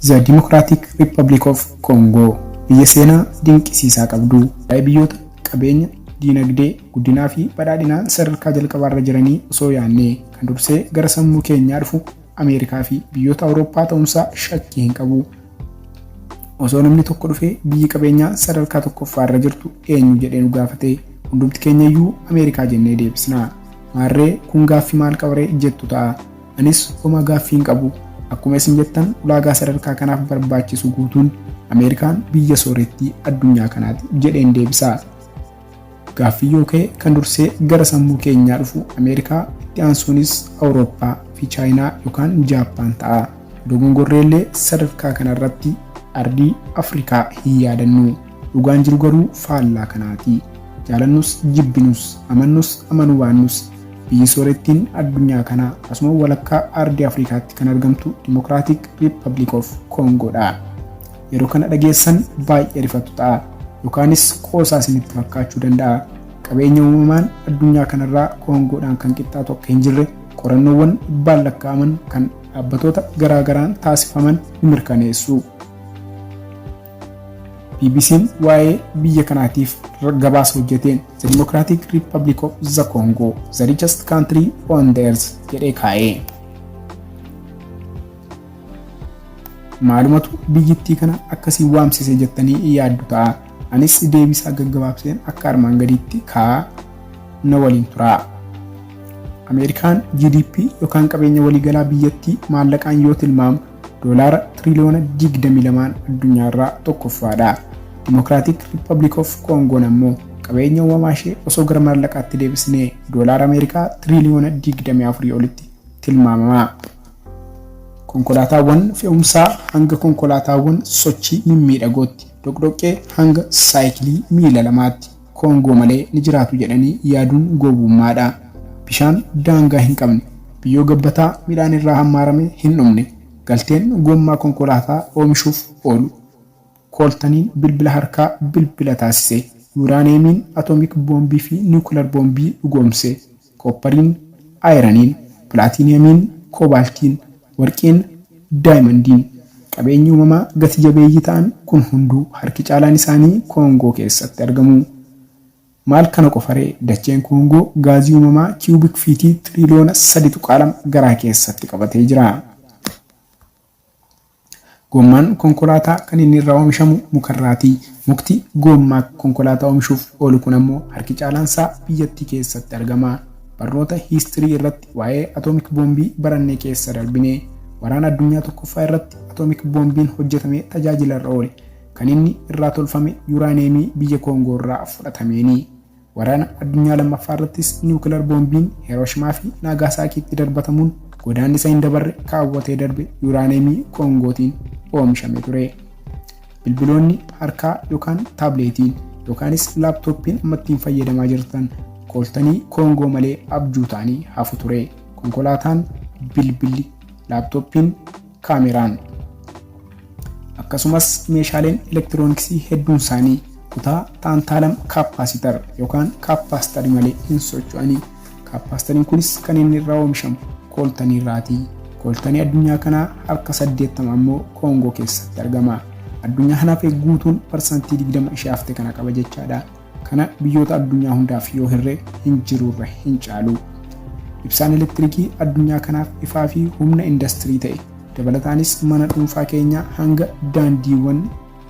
The Democratic Republic of Congo biyya seenaa dinqisiisaa qabdu. Waa'ee biyyoota qabeenya, diinagdee, guddinaa fi badhaadhinaan sadarkaa jalqabaarra jiranii osoo yaadnee kan dursee gara sammuu keenyaa dhufu Ameerikaa fi biyyoota Awurooppaa ta'uunsaa shakkii hin qabu. Osoo namni tokko dhufee biyyi qabeenyaa sadarkaa tokkoffaarra jirtu eenyu jedhee nu gaafate hundumti keenyayyuu Ameerikaa jennee deebisna. Maarree kun gaaffii maal qabaree jettu ta'a. Anis homaa gaaffii hin qabu. Akkuma isin jettan ulaagaa sadarkaa kanaaf barbaachisu guutuun Ameerikaan biyya soorettii addunyaa kanaati jedheen deebisa. Gaaffii yoo ka'e kan dursee gara sammuu keenyaa dhufu Ameerikaa itti aansuunis Awurooppaa fi Chaayinaa yookaan Jaappaan ta'a. Dogongorreellee sadarkaa kanarratti ardii Afrikaa hin yaadannu. Dhugaan jiru garuu faallaa kanaati. Jaalannus jibbinus, amannus amanuu baannus biyyi soorettiin addunyaa kanaa asuma walakkaa ardii Afrikaatti kan argamtu Democratic Republic of Congoodha. Yeroo kana dhageessan baay'ee rifatu ta'a. Yookaanis qoosaa isinitti fakkaachuu danda'a. Qabeenya uumamaan addunyaa kanarraa Koongoodhaan kan qixxaatu akka hin jirre qorannoowwan dhibbaan lakkaa'aman kan dhaabbatoota garaagaraan taasifaman ni mirkaneessu. BBC'n waa'ee biyya kanaatiif gabaasa hojjeteen The Democratic Republic of the Congo, the richest country on the earth jedhee kaa'e. Maalumatu biyyittii kana akkasiin waamsise jettanii yaaddu ta'a. Anis deebisaa gaggabaabseen akka armaan gadiitti kaa'aa na waliin turaa. Ameerikaan GDP yookaan qabeenya waliigalaa biyyattii maallaqaan yoo tilmaamu doolaara tiriliyoona 22 addunyaarraa tokkoffaadha. Democratic Republic of Congoon ammoo qabeenya uumamaa ishee osoo gara maallaqaatti deebisnee doolaara Ameerikaa tiriliyoona 24 olitti tilmaamama. Konkolaataawwan fe'umsaa hanga konkolaataawwan sochii mimmiidhagootti, doqdoqqee hanga saayikilii miila lamaatti Koongoo malee ni jiraatu jedhanii yaaduun gowwummaadha. Bishaan daangaa hin qabne, biyyoo gabbataa midhaan irraa hammaarame hin dhumne, galteen gommaa konkolaataa oomishuuf oolu, kooltaniin bilbila harkaa bilbila taasise, yuuraaneemiin atoomik boombii fi niwukilar boombii dhugoomse, kooppariin, ayiraniin, pilaatiiniyamiin, koobaaltiin, warqeen, daayimandiin, qabeenyi uumamaa gati jabeeyyii ta'an kun hunduu harki caalaan isaanii Koongoo keessatti argamu. Maal kana qofaree dacheen Koongoo gaazii uumamaa kiyuubik fiitii tiriliyoona 3.2 garaa keessatti qabatee jira. Goommaan konkolaataa kan inni irraa oomishamu mukarraati. Mukti goommaa konkolaataa oomishuuf oolu kun ammoo harki caalaansaa biyyattii keessatti argama. Barnoota hiistirii irratti waa'ee atoomik boombii barannee keessa darbine. Waraana addunyaa tokkoffaa irratti atoomik boombiin hojjetamee tajaajila irra oole. Kan inni irraa tolfame yuuraaneemii biyya Koongoo irraa fudhatameeni. Waraana addunyaa lammaffaa irrattis niwukilar boombiin Hirooshimaa fi Naagaasaakiitti darbatamuun godaannisa hin dabarre kaawwatee darbe yuuraaneemii Koongootiin oomishame ture. Bilbiloonni harkaa yookaan taabileetiin yookaanis laaptooppiin amma ittiin fayyadamaa jirtan kooltanii Koongoo malee abjuu ta'anii hafu ture. Konkolaataan, bilbilli, laaptooppiin, kaameraan. Akkasumas meeshaaleen elektirooniksii hedduun isaanii kutaa taantaalam kaappaasitar yookaan kaappaastarii malee hin socho'ani. Kaappaastariin kunis kan inni irraa oomishamu kooltanii irraati. Kooltanii addunyaa kanaa harka 80 ammoo Koongoo keessatti argama. Addunyaa kanaaf guutuun parsantii 20 ishee hafte kana qaba jechaadha. Kana biyyoota addunyaa hundaaf yoo hirre hin jiruurra hin caalu. Ibsaan elektirikii addunyaa kanaaf ifaa fi humna indastirii ta'e. Dabalataanis mana dhuunfaa keenyaa hanga daandiiwwan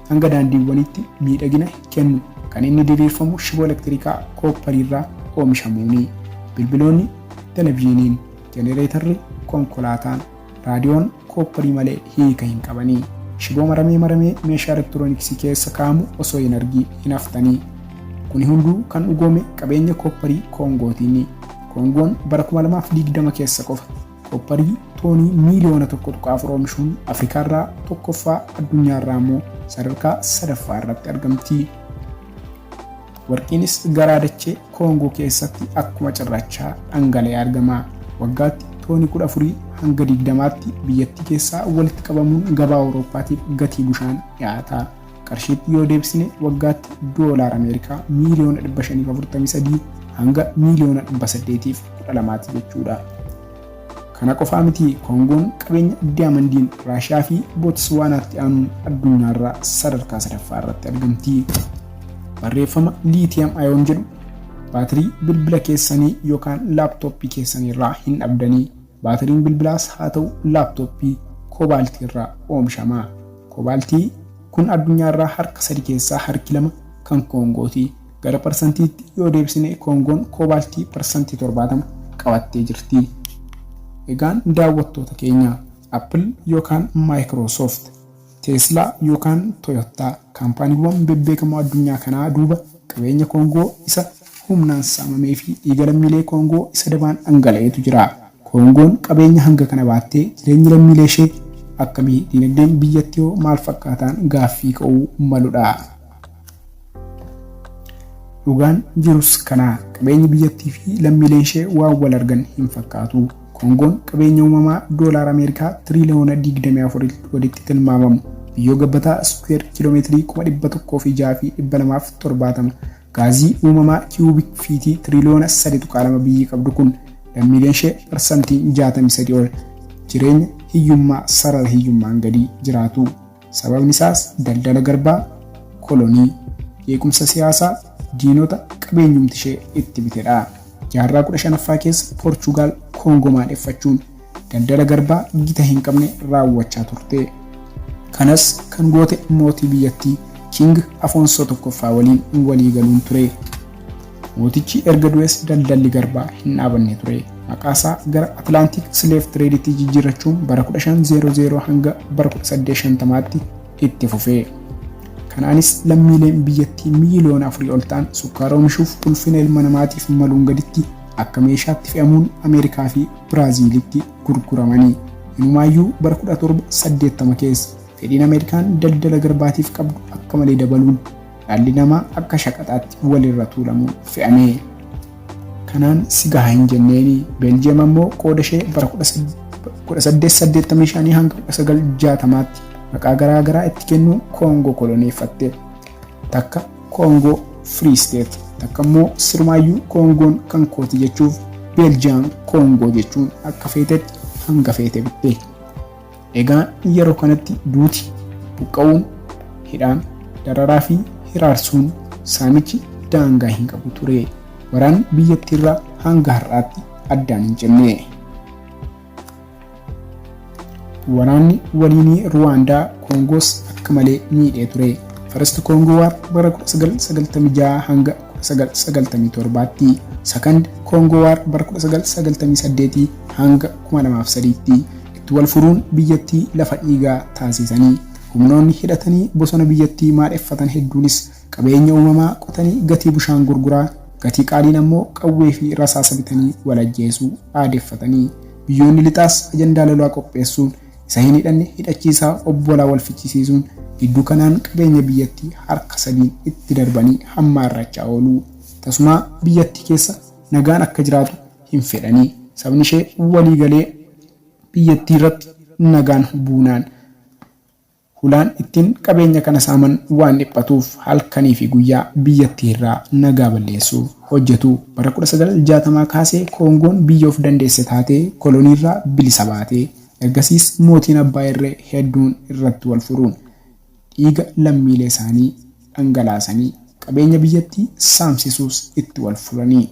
hanga daandiiwwanitti miidhagina kennu kan inni diriirfamu shiboo elektirikaa kooppariirraa oomishamuuni. Bilbiloonni, televizyiiniin, jenereetarri, konkolaataan, raadiyoon koopparii malee hiika hin qabanii. Shiboo maramee maramee meeshaa elektirooniksii keessa kaa'amu osoo hin argii hin haftanii. Kuni hunduu kan dhugoome qabeenya koopparii Koongootiini. Koongoon bara 2020 keessa qofa koopparii toonii miiliyoona 1.4 oomishuun Afrikaarraa tokkoffaa addunyaarraa immoo sadarkaa sadaffaa irratti argamti. Warqiinis garaa dachee Koongoo keessatti akkuma cirrachaa dhangala'ee argama. Waggaatti toonii 14 hanga 20tti biyyattii keessaa walitti qabamuun gabaa Awurooppaatiif gatii bushaan dhiyaata. Qarshiitti yoo deebisne waggaatti doolaara Ameerikaa miiliyoona 543 hanga miiliyoona 812ti jechuudha. Kana qofaa miti, Koongoon qabeenya diyaamandiin Raashiyaa fi Bootswaanaatti aanuun addunyaarraa sadarkaa sadaffaa irratti argamti. Barreeffama lithium ion jedhu baatirii bilbila keessanii yookaan laaptooppii keessanii irraa hin dhabdanii. Baatiriin bilbilaas haa ta'u laaptooppii koobaaltii irraa oomishama. Koobaaltii kun addunyaarraa harka sadi keessaa harki lama kan Koongooti. Gara parsantiitti yoo deebisne, Koongoon koobaaltii 70% qabattee jirti. Egaan daawwattoota keenya, Apple yookaan Microsoft, Tesla yookaan Toyota, kaampaaniiwwan bebbeekamoo addunyaa kanaa duuba qabeenya Koongoo isa humnaan saamamee fi dhiiga lammiilee Koongoo isa dabaan dhangala'eetu jira. Koongoon qabeenya hanga kana baattee jireenyi lammiilee ishee akkamii, dinagdeen biyyattii hoo maal fakkaataan gaaffii ka'uu maludha. Dhugaan jirus kana, qabeenyi biyyattii fi lammiileen ishee waan wal argan hin fakkaatu. Koongoon qabeenya uumamaa doolaara Ameerikaa tiriiliyoona 24 walitti tilmaamamu, biyyoo gabbataa square kiiloomeetirii 106,270, gaazii uumamaa cubic feetii tiriiliyoona 3.2 biyyi qabdu kun, lammiileen ishee 63% ol jireenya hiyyummaa sarara hiyyummaan gadii jiraatu. Sababni isaas daldala garbaa, kolonii, jeequmsa siyaasaa, diinota qabeenyumti ishee itti bitedha. Jaarraa 15ffaa keessa Poorchugaal Koongoo maadheffachuun daldala garbaa gita hin qabne raawwachaa turte. Kanas kan goote mootii biyyattii King Afoonsoo Tokkoffaa waliin walii galuun ture. Mootichi erga du'es daldalli garbaa hin dhaabanne ture. Maqaasaa gara Atlantic Slave Trade'itti jijjiirrachuun bara 1500 hanga bara 1850tti itti fufe. Kanaanis lammiileen biyyattii 4 miiliyoona ol ta'an sukkaara oomishuuf ulfina ilma namaatiif maluun gaditti akka meeshaatti fe'amuun Ameerikaa fi Biraaziilitti gurguramanii. Inumaayyuu bara 1780 keessa fedhiin Ameerikaan daldala garbaatiif qabdu akka malee dabaluun dhalli namaa akka shaqaxaatti walirra tuulamuun fe'ame. Kanaan si gahaa hin jenneeni, Beeljiyeem ammoo qooda ishee bara 1885 hanga 1960tti maqaa garaa garaa itti kennuun Koongoo koloneeffatte. Takka Koongoo Free State, takka immoo sirmaayyuu Koongoon kan kooti jechuuf Beeljiyaan Koongoo jechuun akka feetetti hanga feete bitte. Egaa yeroo kanatti duuti, buqqa'uun, hidhaan, dararaa fi hiraarsuun, saamichi daangaa hin qabu ture. Waraanni biyyattiirraa hanga har'aatti addaan hin cinne. Waraanni waliinii Ruwaandaa Koongoos akka malee miidhee ture. First Congo War bara 1996 hanga 1997tti, Second Congo War bara 1998 hanga 2003tti itti wal furuun biyyattii lafa dhiigaa taasisanii. Humnoonni hidhatanii bosona biyyattii maadheffatan hedduunis qabeenya uumamaa qotanii gatii bushaan gurguraa, gatii qaaliin ammoo qawwee fi rasaasa bitanii wal ajjeesuu aadeffatanii. Biyyoonni lixaas ajandaa lolaa qopheessuun isa hin hidhanne hidhachiisaa obbolaa wal fichisiisuun gidduu kanaan qabeenya biyyattii harka sadiin itti darbanii hammaarrachaa oolu. Tasumaa biyyattii keessa nagaan akka jiraatu hin fedhanii. Sabni ishee walii galee biyyattii irratti nagaan buunaan hulaan ittiin qabeenya kana saaman waan dhiphatuuf halkanii fi guyyaa biyyattii irraa nagaa balleessuuf hojjetu. Bara 1960 kaasee Koongoon biyya of dandeesse taatee koloniirraa bilisa baate. Ergasiis mootiin abbaa irree hedduun irratti wal furuun dhiiga lammiilee isaanii dhangalaasanii qabeenya biyyattii saamsisuus itti wal furanii.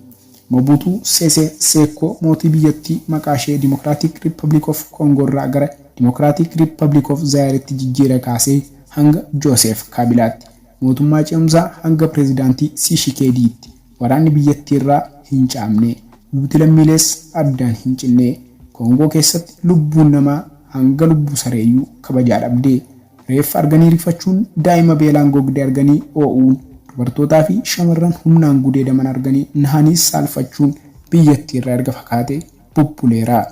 Mobutu Sese Seko mootii biyyattii maqaa ishee Democratic Republic of Congo irraa gara Democratic Republic of Zairetti jijjiire kaasee hanga Joseph Kabilaatti, mootummaa ce'umsaa hanga pireezidaantii Tshisekediitti, waraanni biyyattii irraa hin caamne. Duuti lammiilees addaan hin cinne. Koongoo keessatti lubbuun namaa hanga lubbuu sareeyyuu kabajaa dhabde. Reeffa arganii rifachuun, daa'ima beelaan gogde arganii oo'uun, dubartootaa fi shamarran humnaan gudeedaman arganii nahanii saalfachuun biyyattii irraa erga fakaate bubbuleera.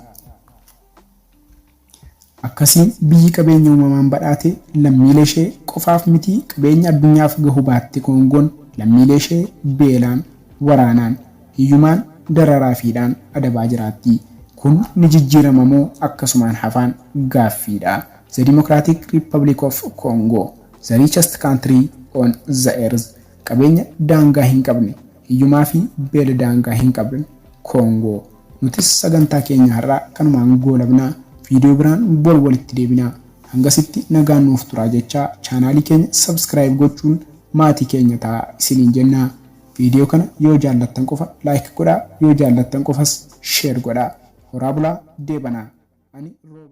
Akkasiin biyyi qabeenya uumamaan badhaate, lammiilee ishee qofaaf miti qabeenya addunyaaf gahu baatte Koongoon lammiilee ishee beelaan, waraanaan, hiyyumaan, dararaa fiidhaan adabaa jiraatti. Kun ni jijjiirama moo akkasumaan hafaan gaaffiidha. The Democratic Republic of Congo, the richest country on the earth. Qabeenya daangaa hin qabne, hiyyumaa fi beela daangaa hin qabne Koongoo. Nutis Nutis sagantaa keenya har'aa kanumaan goolabna. Viidiyoo biraan bor walitti deebina. Hangasitti nagaan nuuf turaa jechaa chaanaalii keenya subscribe gochuun maatii keenya ta'aa isiniin jenna. Viidiyoo kana yoo jaallattan qofa like godhaa, yoo jaallattan qofas share godhaa. Horaa bulaa, deebanaa. Ani Roobaa.